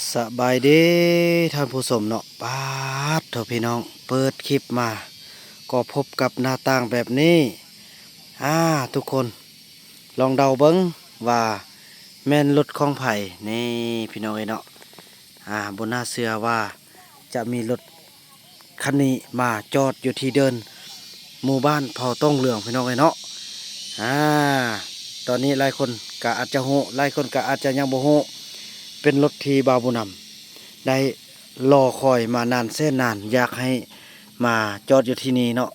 ສະບາຍດີທ່ານຜູ້ຊົມເນາະ. ປາດໂທ້ພີ່ນ້ອງ, ເປີດຄລິບມາກໍພົບກັບໜ້າຕ່າງແບບນີ້. ອາ ທຸກຄົນລອງເດົາເບິ່ງວ່າແມ່ນລົດຂອງໃຜນີ້ພີ່ນ້ອງເອີຍເນາະ. ອາ ບໍ່ໜ້າເຊື່ອວ່າຈະມີລົດ ຄັນນີ້ມາຈອດຢູ່ທີ່ເດີ່ນໝູ່ບ້ານເຜົ່າຕົງເຫຼືອງ ພີ່ນ້ອງເອີຍເນາະ. ອາ ຕອນນີ້ຫຼາຍຄົນກະອາດຈະຮູ້ ຫຼາຍຄົນກະອາດຈະຍັງບໍ່ຮູ້ ເປັນລົດທີ່ບ່າວບຸນນຳໄດ້ລໍຄອຍມານານແສນນານ ຢາກໃຫ້ມາຈອດຢູ່ທີ່ນີ້ເນາະ.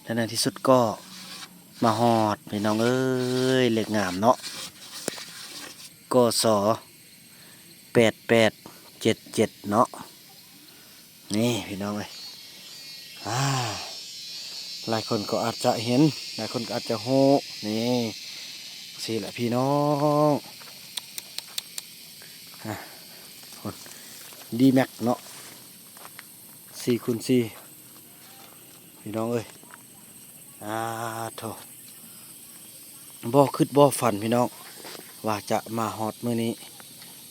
ແລະໃນທີ່ສຸດກໍມາຮອດ ພີ່ນ້ອງເອີຍ ເລກງາມເນາະ ກສ ແປດແປດເຈັດເຈັດເນາະ. ນີ້ພີ່ນ້ອງເອີຍ ອາ ຫຼາຍຄົນກໍອາດຈະເຫັນ ຫຼາຍຄົນກໍອາດຈະຮູ້. ນີ້ ຊີ້ແຫຼະພີ່ນ້ອງ ອາ ດີແມັກເນາະ ສີ່ຄູນສີ່ ພີ່ນ້ອງເອີຍ. ອາໂທ້ ບໍ່ຄິດບໍ່ຝັນພີ່ນ້ອງ ວ່າຈະມາຮອດມື້ນີ້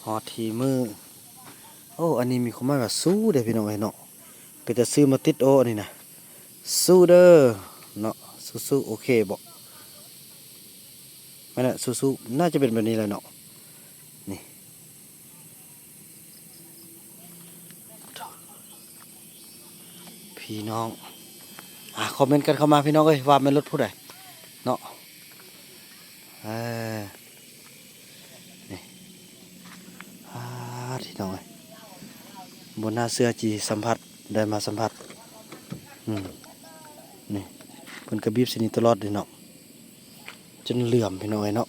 ຮອດທີ່ມື້ ໂອ້ ອັນນີ້ມີຄວາມໝາຍວ່າສູ້ເດ້ພີ່ນ້ອງເອີຍເນາະ. ເປັນຕາຊື້ມາຕິດ ໂອ້ ອັນນີ້ນະ ສູ້ເດີເນາະ ສູ້ໆ ໂອເຄບໍ່? ແມ່ນແຫຼະ ສູ້ໆ ໜ້າຈະເປັນແບບນີ້ແຫຼະເນາະ. ນີ້ ພີ່ນ້ອງ ອາ ຄອມເມັນກັນເຂົ້າມາພີ່ນ້ອງເອີຍ ວ່າແມ່ນລົດຜູ້ໃດເນາະ. ເອີ ນີ້ ອາ ພີ່ນ້ອງເອີຍ ບໍ່ໜ້າເຊື່ອທີ່ສຳຜັດ ໄດ້ມາສຳຜັດ. ອືມ ນີ້ ເພິ່ນກະບີບໃສ່ນີ້ຕະຫຼອດເດ້ເນາະ ຈົນເຫຼືອມພີ່ນ້ອງເອີຍເນາະ.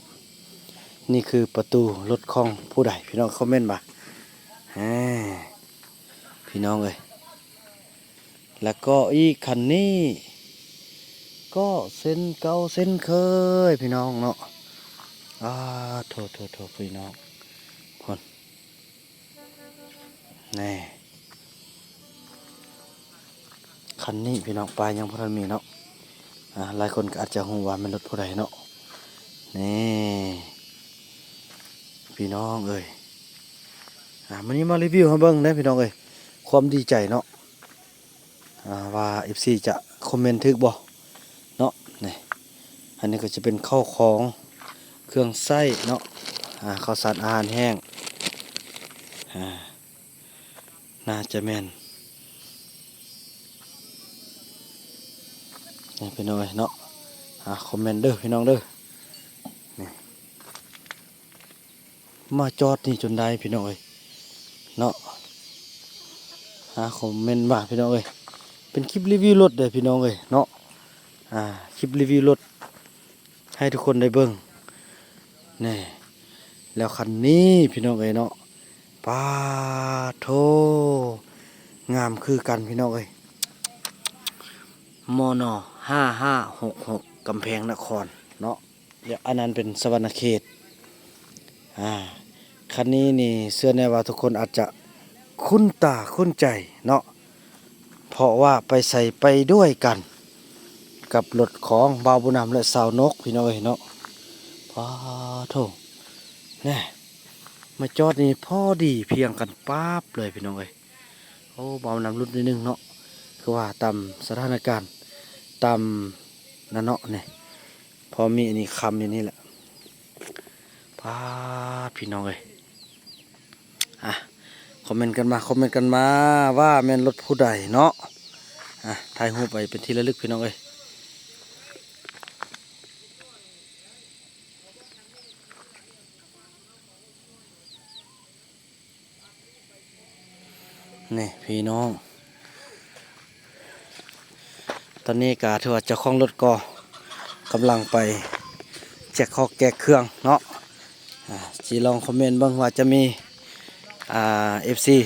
ນີ້ຄືປະຕູລົດຂອງຜູ້ໃດ ພີ່ນ້ອງຄອມເມັນມາ. ແຮ ພີ່ນ້ອງເອີຍ ແລ້ວກໍອີກຄັນນີ້ກໍເຊັ່ນເກົ່າເຊັ່ນເຄີຍພີ່ນ້ອງເນາະ. ອາໂທ້ໆໆ ພີ່ນ້ອງ ພຸ້ນ ແນ່ ຄັນນີ້ພີ່ນ້ອງ ປ້າຍຍັງບໍ່ທັນມີເນາະ. ອາ ຫຼາຍຄົນກໍອາດຈະຮູ້ວ່າແມ່ນລົດຜູ້ໃດເນາະ. ນີ້ ພີ່ນ້ອງເອີຍ ອາ ມື້ນີ້ມາຣີວິວໃຫ້ເບິ່ງເດ້ພີ່ນ້ອງເອີຍ ຄວາມດີໃຈເນາະ ອາ ວ່າເອັຟຊີຈະຄອມເມັນຖືກບໍ່ເນາະ. ນີ້ ອັນນີ້ກໍຈະເປັນເຂົ້າຂອງເຄື່ອງໃຊ້ເນາະ ອາ ເຂົ້າສານອາຫານແຫ້ງ ອາ ໜ້າຈະແມ່ນ ນີ້ພີ່ນ້ອງເອີຍເນາະ. ອາ ຄອມເມັນເດີພີ່ນ້ອງເດີ ນີ້ ມາຈອດນີ້ຈົນໄດ້ພີ່ນ້ອງເອີຍເນາະ. ອາ ຄອມເມັນມາພີ່ນ້ອງເອີຍ ເປັນຄລິບຣີວິວລົດເດີພີ່ນ້ອງເອີຍເນາະ. ອາ ຄລິບຣີວິວລົດ ໃຫ້ທຸກຄົນໄດ້ເບິ່ງແນ່. ແລ້ວຄັນນີ້ພີ່ນ້ອງເອີຍເນາະ ປາໂທ້ ງາມຄືກັນພີ່ນ້ອງເອີຍ ມນ ຫ້າຫ້າຫົກຫົກ ກຳແພງນະຄອນເນາະ. ອັນນັ້ນເປັນສະຫວັນນະເຂດ. ອາ ຄັນນີ້ນີ້ເຊື່ອແນ່ວ່າທຸກຄົນອາດຈະຄຸ້ນຕາຄຸ້ນໃຈເນາະ ເພາະວ່າໄປໃສໄປດ້ວຍກັນກັບລົດຂອງບ່າວບຸນນຳ ແລະ ສາວນົກ ພີ່ນ້ອງເອີຍເນາະ. ປາໂທ້ ແນ່ ມາຈອດນີ້ພໍດີພຽງກັນປາບເລີຍພີ່ນ້ອງເອີຍ. ໂອ້ ບ່າວບຸນນຳຫຼຸດໜ້ອຍໜຶ່ງເນາະ ຄືວ່າຕາມສະຖານະການ ຕາມນັ້ນເນາະ. ນີ້ ພໍມີອັນນີ້ຄ້ຳຢູ່ນີ້ແຫຼະ. ປາດ ພີ່ນ້ອງເອີຍ ອາ ຄອມເມັນກັນມາ ຄອມເມັນກັນມາວ່າແມ່ນລົດຜູ້ໃດເນາະ. ອາ ຖ່າຍຮູບໄວ້ເປັນທີ່ລະລຶກພີ່ນ້ອງເອີຍ. ນີ້ພີ່ນ້ອງ ຕອນນີ້ກະຖືວ່າເຈົ້າຂອງລົດກໍກຳລັງໄປແຈກຂອງແຈກເຄື່ອງເນາະ. ອາ ຊິລອງຄອມເມັນເບິ່ງວ່າຈະມີ ອາ ເອັຟຊີ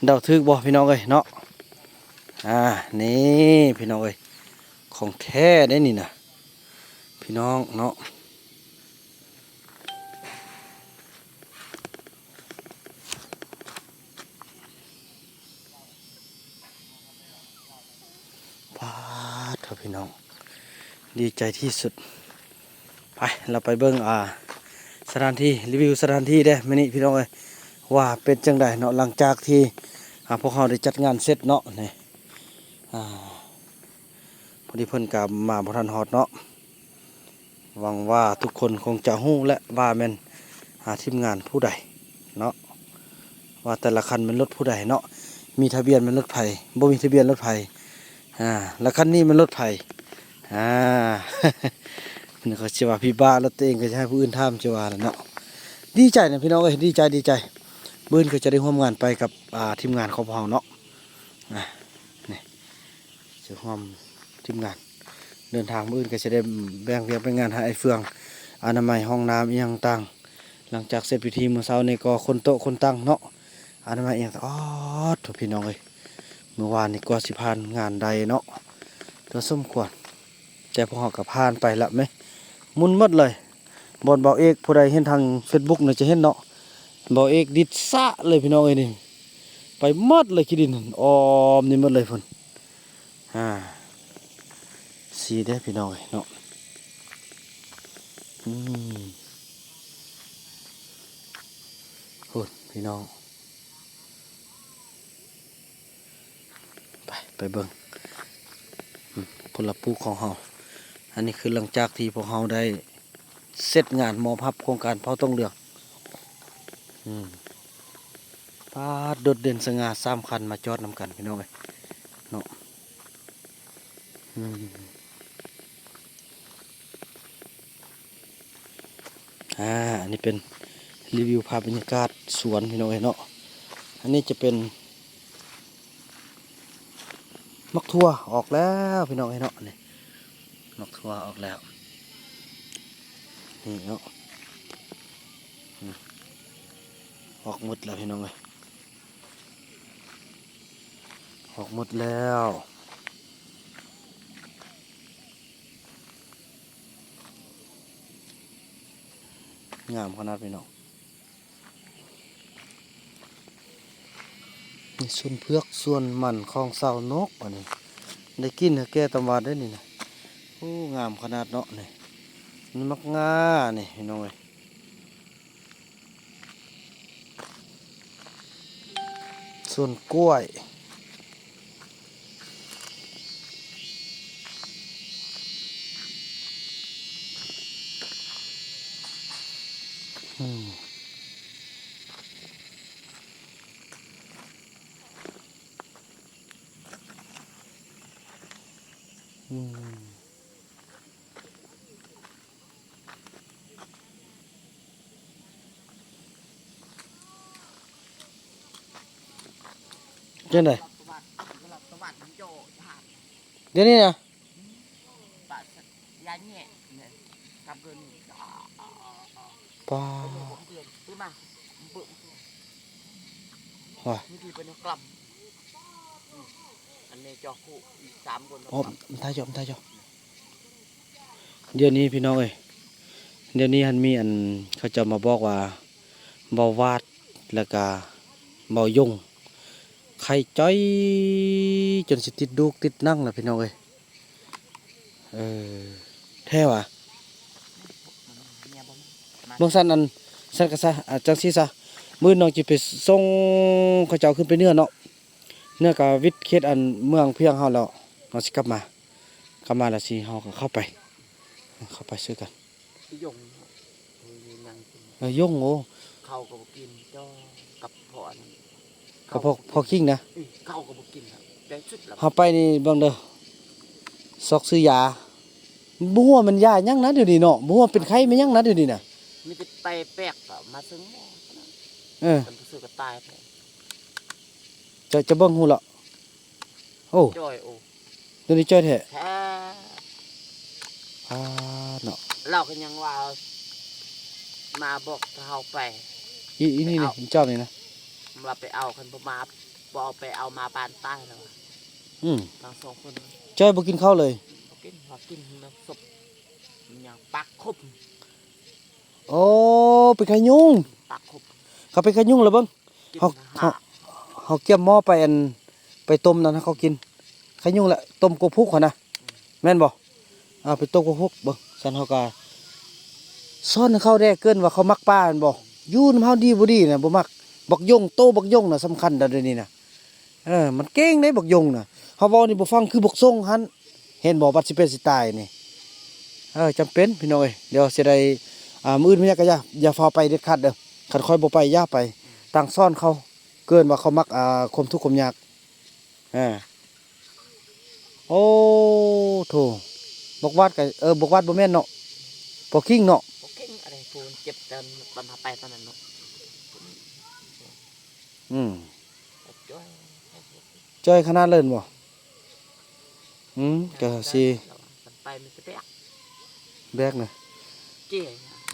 ເດົາຖືກບໍ່ພີ່ນ້ອງເອີຍເນາະ. ອາ ນີ້ພີ່ນ້ອງເອີຍ ຂອງແທ້ເດ້ນີ້ນະ ພີ່ນ້ອງເນາະ. ປາດໂທ້ ພີ່ນ້ອງ ດີໃຈທີ່ສຸດ. ໄປ ເຮົາໄປເບິ່ງ ອາ ສະຖານທີ່ ຣີວິວສະຖານທີ່ເດ້ມື້ນີ້ພີ່ນ້ອງເອີຍ. ວ່າເປັນຈັ່ງໃດເນາະ ຫຼັງຈາກທີ່ ອ່າ ພວກເຮົາໄດ້ຈັດງານເສັດເນາະ ນີ້ ອ່າ ພໍດີເພິ່ນກໍມາບໍ່ທັນຮອດເນາະ. ຫວັງວ່າທຸກຄົນຄົງຈະຮູ້ແຫຼະວ່າແມ່ນ ອ່າ ທີມງານຜູ້ໃດເນາະ ວ່າແຕ່ລະຄັນແມ່ນລົດຜູ້ໃດເນາະ ມີທະບຽນແມ່ນລົດໃຜ ບໍ່ມີທະບຽນລົດໃຜ ອ່າ ລະຄັນນີ້ແມ່ນລົດໃຜ ອ່າ ເພິ່ນກໍຊິວ່າພິບາດລົດຕົວເອງ ກໍຈະໃຫ້ຜູ້ອື່ນຖາມ ຊິວ່າແຫຼະເນາະ. ດີໃຈນະພີ່ນ້ອງເອີຍ ດີໃຈ ດີໃຈ ມື້ອື່ນກໍຈະໄດ້ຮ່ວມງານໄປກັບ ອ່າ ທີມງານຂອງພວກເຮົາເນາະ ອ່າ ນີ້ ຊິຮ່ວມທີມງານເດີນທາງ ມື້ອື່ນກໍຊິໄດ້ແບ່ງວຽກແບ່ງງານໃຫ້ອ້າຍເຟືອງ ອະນາໄມຫ້ອງນ້ຳອີ່ຫຍັງຕ່າງ. ຫຼັງຈາກເສັດພິທີມື້ເຊົ້ານີ້ກໍຂົນໂຕະຂົນຕັ່ງເນາະ ອະນາໄມອີ່ຫຍັງ ອອດໂທ້ ພີ່ນ້ອງເອີຍ ມື້ວານນີ້ກວ່າຊິຜ່ານງານໄດ້ເນາະ ໂດນສົມຄວນ ແຕ່ພວກເຮົາກໍຜ່ານໄປລະແມະ ໝຸ່ນໝົດເລີຍ. ບ່ອນເບົາເອກ ຜູ້ໃດເຫັນທາງເຟສບຸກນະຈະເຫັນເນາະ ເບົາເອກດິດສະເລີຍພີ່ນ້ອງເອີຍນີ້ ໄປໝົດເລີຍ ຂີ້ດິນອ້ອມນີ້ໝົດເລີຍພຸ້ນ ອ່າ ຊີ້ເດ້ພີ່ນ້ອງເອີຍເນາະ ອືມ ພຸ້ນພີ່ນ້ອງ. ໄປ ໄປເບິ່ງ ອືມ ພົນລະປູກຂອງເຮົາ ອັນນີ້ຄືຫຼັງຈາກທີ່ພວກເຮົາໄດ້ເສັດງານມອບຮັບໂຄງການເຜົ່າຕົງເຫຼືອງ ອືມ ປາດ ໂດດເດັ່ນສະຫງ່າສາມຄັນມາຈອດນຳກັນ ພີ່ນ້ອງເອີຍເນາະ ອືມ. ອ່າ ອັນນີ້ເປັນຣີວິວພາບບັນຍາກາດສວນພີ່ນ້ອງເອີຍເນາະ ອັນນີ້ຈະເປັນໝາກຖົ່ວອອກແລ້ວພີ່ນ້ອງເອີຍເນາະ ນີ້ ໝາກຖົ່ວອອກແລ້ວ ນີ້ເນາະ ອືມ ອອກໝົດແລ້ວພີ່ນ້ອງເອີຍ ອອກໝົດແລ້ວ. ງາມຂະໜາດພີ່ນ້ອງ ນີ້ສວນເຜືອກສວນມັນຂອງຊາວນົກ ອັນນີ້ໄດ້ກິນແຕ່ແກ່ຕຳຫວານເດ້ນີ້ນະ ໂອ້ ງາມຂະໜາດເນາະ ນີ້ ນີ້ໝາກງານີ້ພີ່ນ້ອງເອີຍ. ສວນກ້ວຍ ອືມ ອືມ. ຈັ່ງໃດ? ດຽວນີ້ນະ? ປາ ໂອ້ຍ ດຽວນີ້ພີ່ນ້ອງເອີຍ ດຽວນີ້ຫັ້ນມີອັນ ເຂົາເຈົ້າມາບອກວ່າ ເບົາຫວາດ ແລ້ວກະເບົາຢົງ ໄຂ້ຈ່ອຍ ຈົນຊິຕິດດູກຕິດໜັງລະພີ່ນ້ອງເອີຍ. ເອີ ແທ້ຫວາ? ເບິ່ງຊັ້ນ ອັນ ຊັ້ນກະຊະ ອາ ຈັ່ງຊີ້ຊະ ມື້ອື່ນນ້ອງຊິໄປສົ່ງເຂົາເຈົ້າຂຶ້ນໄປເໜືອເນາະ ເໜືອກະວິດເຂດອັນເມືອງພຽງເຮົາແລ້ວ ເຮົາຊິກັບມາ ກັບມາແລ້ວຊິ ເຮົາກໍເຂົ້າໄປ ເຂົ້າໄປຊ່ວຍກັນ ຢົງ ເອີ ຢົງ ໂອ້ ເຂົ້າກໍບໍ່ກິນ ຈ້ອ ກັບພໍ່ອັນ ກັບພໍ່ ພໍ່ຄິງນະ ອື ເຂົ້າກໍບໍ່ກິນ ໃຈສຸດລະ ເຮົາໄປນີ້ເບິ່ງເດີ ຊອກຊື້ຢາ ບໍ່ຮູ້ວ່າມັນຢາຫຍັງນະ ດຽວນີ້ເນາະ ບໍ່ຮູ້ວ່າເປັນໄຂ້ແມ່ນຫຍັງນະ ດຽວນີ້ນະ ມີແຕ່ໄປແປກກໍມາເຊິ່ງໝໍ ເອີ ຄັນບໍ່ຊື້ກໍຕາຍ ເຈົ້າ ເຈົ້າເບິ່ງຮູ້ລະ ໂອ້ ຈ່ອຍ ໂອ້ ດຽວນີ້ຈ່ອຍແທ້ ແທ້ ອາ ເນາະ ລາວກໍຍັງວ່າມາບອກເຮົາໄປ ອີ ອີນີ້ນີ້ ໄປເອົາ ອີເຈົ້ານີ້ນະ ວ່າໄປເອົາ ຄັນບໍ່ມາ ບໍ່ເອົາ ໄປເອົາມາບ້ານຕາຍແລ້ວ ອືມ ທັງສອງຄົນ ຈ່ອຍບໍ່ກິນເຂົ້າເລີຍ ບໍ່ກິນ ວ່າກິນນ້ຳສົບ ຫຍັງປາກຄົບ ໂອ້ ເປັນໄຂ້ຍຸງ ປາກຄົບ ເຂົາເປັນໄຂ້ຍຸງລະເບິ່ງ ເຮົາ ເຮົາ ເຮົາກຽມໝໍໄປ ອັນ ໄປຕົ້ມນັ້ນໃຫ້ເຂົາກິນ ໄຂ່ຍຸງແຫຼະ ຕົ້ມກົກພຸກຫັ້ນນະ ແມ່ນບໍ່? ເອົາໄປຕົ້ມກົກພຸກເບິ່ງ ຊັ້ນເຮົາກະສອນໃຫ້ເຂົາແດ່ ເກີ່ນວ່າເຂົາມັກປາແມ່ນບໍ່? ຢູ່ນຳເຮົາດີບໍ່ດີນະ ບໍ່ມັກ ບັກຢົງ ໂຕບັກຢົງນະສຳຄັນດາດຽວນີ້ນະ. ເອີ ມັນເກັ່ງເດ້ບັກຢົງນະ. ເຮົາເວົ້ານີ້ບໍ່ຟັງ ຄືບັກສົງຫັ້ນ. ເຫັນບໍ່ ບັດຊິເປັນຊິຕາຍນີ້. ເອີ ຈຳເປັນພີ່ນ້ອງເອີຍ. ດຽວຊິໄດ້ ອ່າ ມື້ອື່ນມື້ຫຍັງກໍຢ່າ ຢ່າຟ້າວໄປເດັດຂາດເດີ. ຄັນຂ້ອຍບໍ່ໄປ ຢ່າໄປ. ຕ່າງສອນເຂົາ ເກີນວ່າເຂົາມັກ ອ່າ ຄວາມທຸກຄວາມຍາກ. ອາ ໂອ້ ໂທ້ ບັກຫວາດກໍ ເອີ ບັກຫວາດບໍ່ແມ່ນເນາະ ພໍຄິງເນາະ. ບໍ່ເກັ່ງ ອັນນີ້ຜູ້ເຈັບຕອນ ຕອນເຮົາໄປຕອນນັ້ນເນາະ. ອືມ ຈ່ອຍ ຈ່ອຍຂະໜາດເລີຍບໍ່? ອືມ ກໍຊິ ຄັນໄປມັນຊິແບກ ແບກນະ. ເຈ້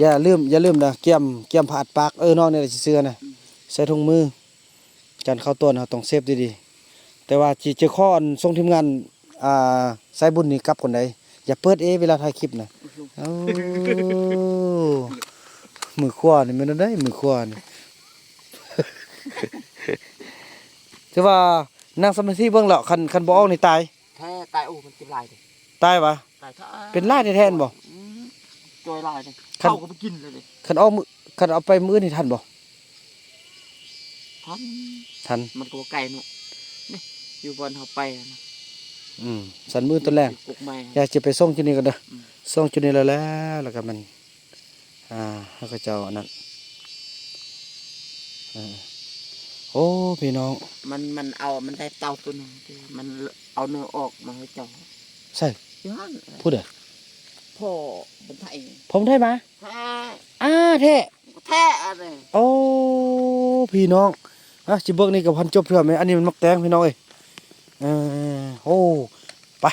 ຢ່າລືມ ຢ່າລືມນະ ກຽມ ກຽມຜ້າອັດປາກ. ເອີ ນ້ອງນີ້ແຫຼະຊິເຊື່ອນະ. ອືມ ໃສ່ຖົງມື. ການເຂົ້າຕົວເຮົາຕ້ອງເຊບດີໆ. ແຕ່ວ່າຊິ ຈະຂໍອັນສົ່ງທີມງານ ອ່າ ສາຍບຸນນີ້ກັບກ່ອນໃດ໋. ຢ່າເປີດເອເວລາຖ່າຍຄລິບນະ. ໂອ້ ມືຂວານີ້ແມ່ນແນວໃດ ມືຂວານີ້. ຖືວ່ານັ່ງສະມາທິເບິ່ງແລ້ວ ຄັນ ຄັນບໍ່ອອກນີ້ຕາຍ. ແທ້ ຕາຍ. ໂອ້ ມັນເປັນຫຼາຍເດ້. ຕາຍຫວາ? ຕາຍ. ເປັນຫຼາຍແທ້ໆ ແມ່ນບໍ່? ອືມ ຈ່ອຍຫຼາຍເດ້. ຄັນ ເຂົ້າກໍບໍ່ກິນເລີຍເດ້. ຄັນອອກມື້ ຄັນເອົາໄປມື້ອື່ນນີ້ທັນບໍ່? ທັນ ທັນ. ມັນກໍບໍ່ໄກເນາະ ນີ້ ຢູ່ບ່ອນເຮົາໄປຫັ້ນນະ. ອືມ ສັນມື້ຕອນແລງ ຢູ່ກົກໄມ້ ຢາກຈະໄປສົ່ງຈຸດນີ້ກ່ອນເດີ. ອືມ ສົ່ງຈຸດນີ້ແລ້ວ ແລ້ວ ແລ້ວກໍແມ່ນ ອ່າ ໃຫ້ເຂົາເຈົ້າອັນນັ້ນ. ເອີ ໂອ້ ພີ່ນ້ອງ ມັນ ມັນເອົາ ມັນໄດ້ເຕົ່າຕົວໜຶ່ງ ມັນເອົາເນື້ອອອກມາໃຫ້ເຈົ້າ. ໃສ? ຢູ່ຫັ້ນ. ຜູ້ໃດ? ພໍ່ບຸນໄທ. ພໍ່ບຸນໄທມາ? ແທ້. ອາ ແທ້. ແທ້ອັນນີ້. ໂອ້ ພີ່ນ້ອງ ອ່ະ ຊິເບິ່ງນີ້ກໍພັນຈົບເທື່ອແມ່. ອັນນີ້ມັນໝາກແຕງ ພີ່ນ້ອງເອີຍ. ເອີ ໂອ້ ໄປ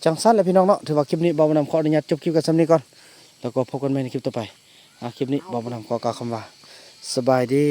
ຈັ່ງຊັ້ນແຫຼະພີ່ນ້ອງເນາະ. ຖືວ່າຄລິບນີ້ບ່າວບຸນນຳຂໍອະນຸຍາດຈົບຄລິບກັນສ່ຳນີ້ກ່ອນ ແລ້ວກໍພົບກັນໃໝ່ໃນຄລິບຕໍ່ໄປ. ອ່າ ຄລິບນີ້ບ່າວບຸນນຳຂໍກ່າວຄຳວ່າ ສະບາຍດີ.